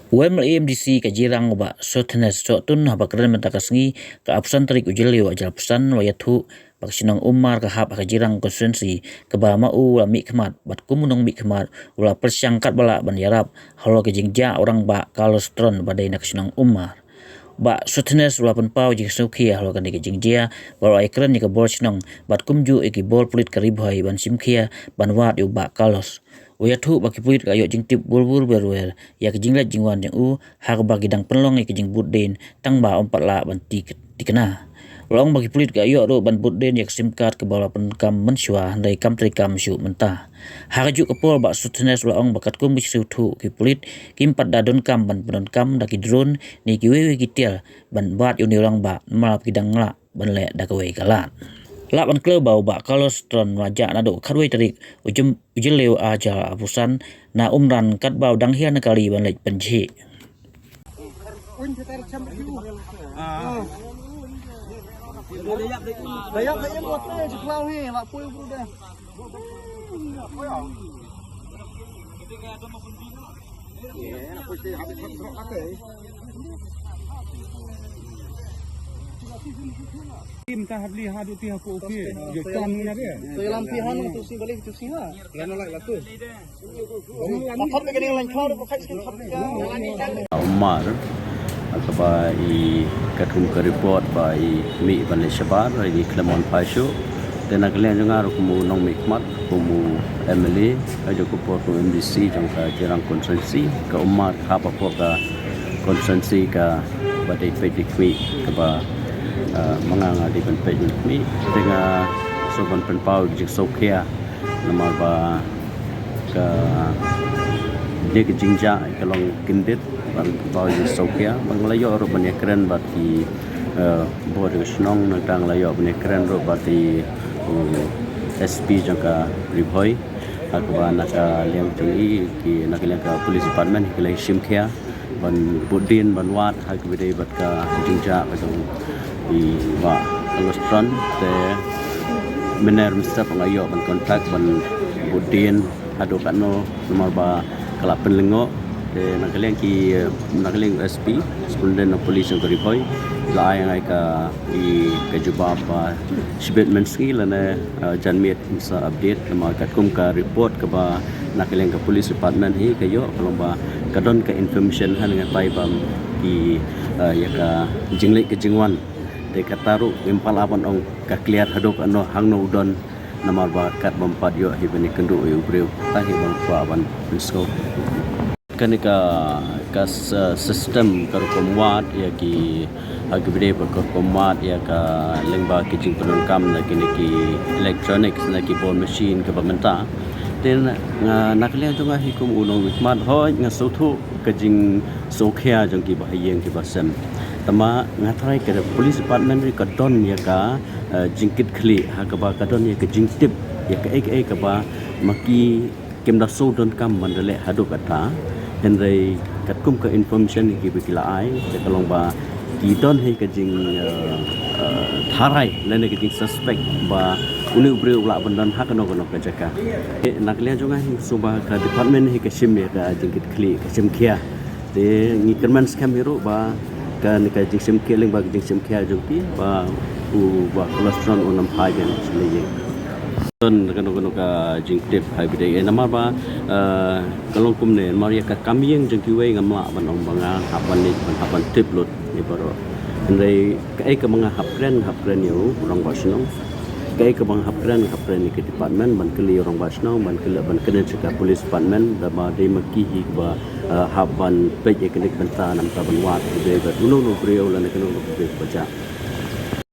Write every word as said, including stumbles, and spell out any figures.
U MLA MDC ka Jirang u Bah Sosthenes Sohtun haba kren mynta ka sngi ka arphew san tarik u Jylliew arhajar arphew san u la ïathuh ba ka shnong Umar ka hap ha ka Jirang constituency kaba ma u la mihkhmat bad kum u nongmihkhmat u la pyrshang katba lah ban ïarap halor ka jingjia u rangbah Carlos Tron ba dei na ka shnong Umar. Bah Sosthenes u la pynpaw jingsngewkhia halor kane ka jingjia bad u la ïakren ïa ka bor shnong bad kumjuh ïa ki bor pulit ka Ri Bhoi ban shimkhia ban wad ïa u Bah Carlos. U ïathuh ba ki pulit ka la ïoh jingtip bur bur berwer ïa ka jingleit jingwan jong u ha kaba ki dang pynlong ïa ka jingbud dien tang ba ym pat lah ban ti-, tikna. U la ong ba ki pulit ka la ïoh ruh ban bud dien ïa ka sim card kaba u la pyndonkam mynshuwa hynrei kam treikam shuh mynta. Ha kajuh ka por Bah Sosthenes u la ong ba katkum ka jingsngewthuh ki pulit kim pat da donkam ban pyndonkam da ki drone ne kiwei kiwei ki tiar ban wad ïa une u rangbah namar ba ki dang lah ban leh da kawei ka lad. Lah ban kdew ba u Bah Carlos Tron u la jah naduh khatwei tarik u Jylliew arhajar arphew san na Umran katba u dang hiar na kali ban leit pynjhieh. Tim ta hap li ha du ti ha ku ki. Yo tan ni na dia. Selam pihan tu si balik tu si ha. Lano lai latu. Thap ke ding lang kau, thap ke. Umar, kaba i katkum ka report ba i mih ban leit shabar, i khlem wan phai shuh. Te na ka liang jong nga ruh kum u nongmihkhmat, kum u MLA, ka jong ka por kum MDC jong ka Jirang constituency, ka Umar ka hap hapoh ka constituency kaba dei peit dei khmih, kaba, ah, ma nga nga dei ban peit ban khmih. Te nga sngewbha ban pynpaw jingsngewkhia namar ba ka dei ka jingjia ka long kyndit, ban pynpaw jingsngewkhia, ba nga la ïoh ruh ban ïakren bad ki, eh, bor jong ka shnong, nangta nga la ïoh ban ïakren ruh bad i, uh, SP jong ka Ri Bhoi. Ha kaba na ka liang jong i, ki na ka liang ka police department ki la shimkhia ban bud dien ban wad ha kaba dei bad ka jingjia ka jong i Bah Carlos Tron. Te mynne mynstep nga ïoh ban contact ban bud dien haduh katno namar ba ka la pynlyngngoh. Te na ka liang ki, na ka liang SP, Superintendent of Police jong ka Ri Bhoi, la ai ïa nga ka, i ka jubab ba shibit mynsngi lane, eh, janmiet sa update namar katkum ka report kaba na ka liang ka police department hi ka ïoh ka long ba ka don ka information ha nga tai bam ki, eh, ïa ka jingleit ka jingwan. Te kata ruh ngim pat lah ban ong ka clear haduh katno hangno u don namar ba kat bym pat ïoh hi ban ïakynduh ïa u briew. Ta hi bym pat ban pynsngew. Kane ka, ka s-, system ka rukom wad ïa ki, ha ki bynta ba ka rukom wad ïa ka lyngba ki jingpyndonkam na kine ki electronics na ki bor machine kaba mynta. Te na, na ka liang jong nga hi kum u nongmihkhmat hooid nga sngewthuh ka jingsngewkhia jong kiba ha ïing kiba sem. Tangba nga tharai ka police department ruh ka don ïa ka, eh, jingkitkhlieh ha kaba ka don ïa ka jingtip ïa kaei kaei kaba ma ki kim da shu donkam ban da leh haduh katta. Hynrei katkum ka information kiba ki la ai, te ka long ba ki don hi ka jing, eh, eh, tharai lane ka jingsuspect ba une u briew u lah ban don ha kano kano ka jaka. Eh, na ka liang jong nga hi shu ba ka department hi ka shim ïa ka jingkitkhlieh, ka shimkhia. Te ngi kyrmen skhem hi ruh ba kane ka jingshimkhia lyngba ka jingshimkhia jong ki ba u Bah Carlos Tron un ym phai biang sha ïing. Don kano kano ka jingtip ha kaba dei, eh, namar ba, eh, ka long kumne, namar ïa ka kam ïing jong kiwei ngam lah ban ong ba nga hap ban leit ban hap ban tip lut ïa baroh. Hynrei kaei kaba nga hap kren, nga hap kren ïa u rangbah shnong. Kaei kaba nga hap kren, nga hap kren ïa ka department ban kylli ïa u rangbah shnong, ban kylli, ban kren sha ka police department, da ba dei ma ki hi ba, eh, hap ban peit ïa kane ka bynta namar ban wad ïa u briew, uno uno u briew lane kano kano u briew ba jah.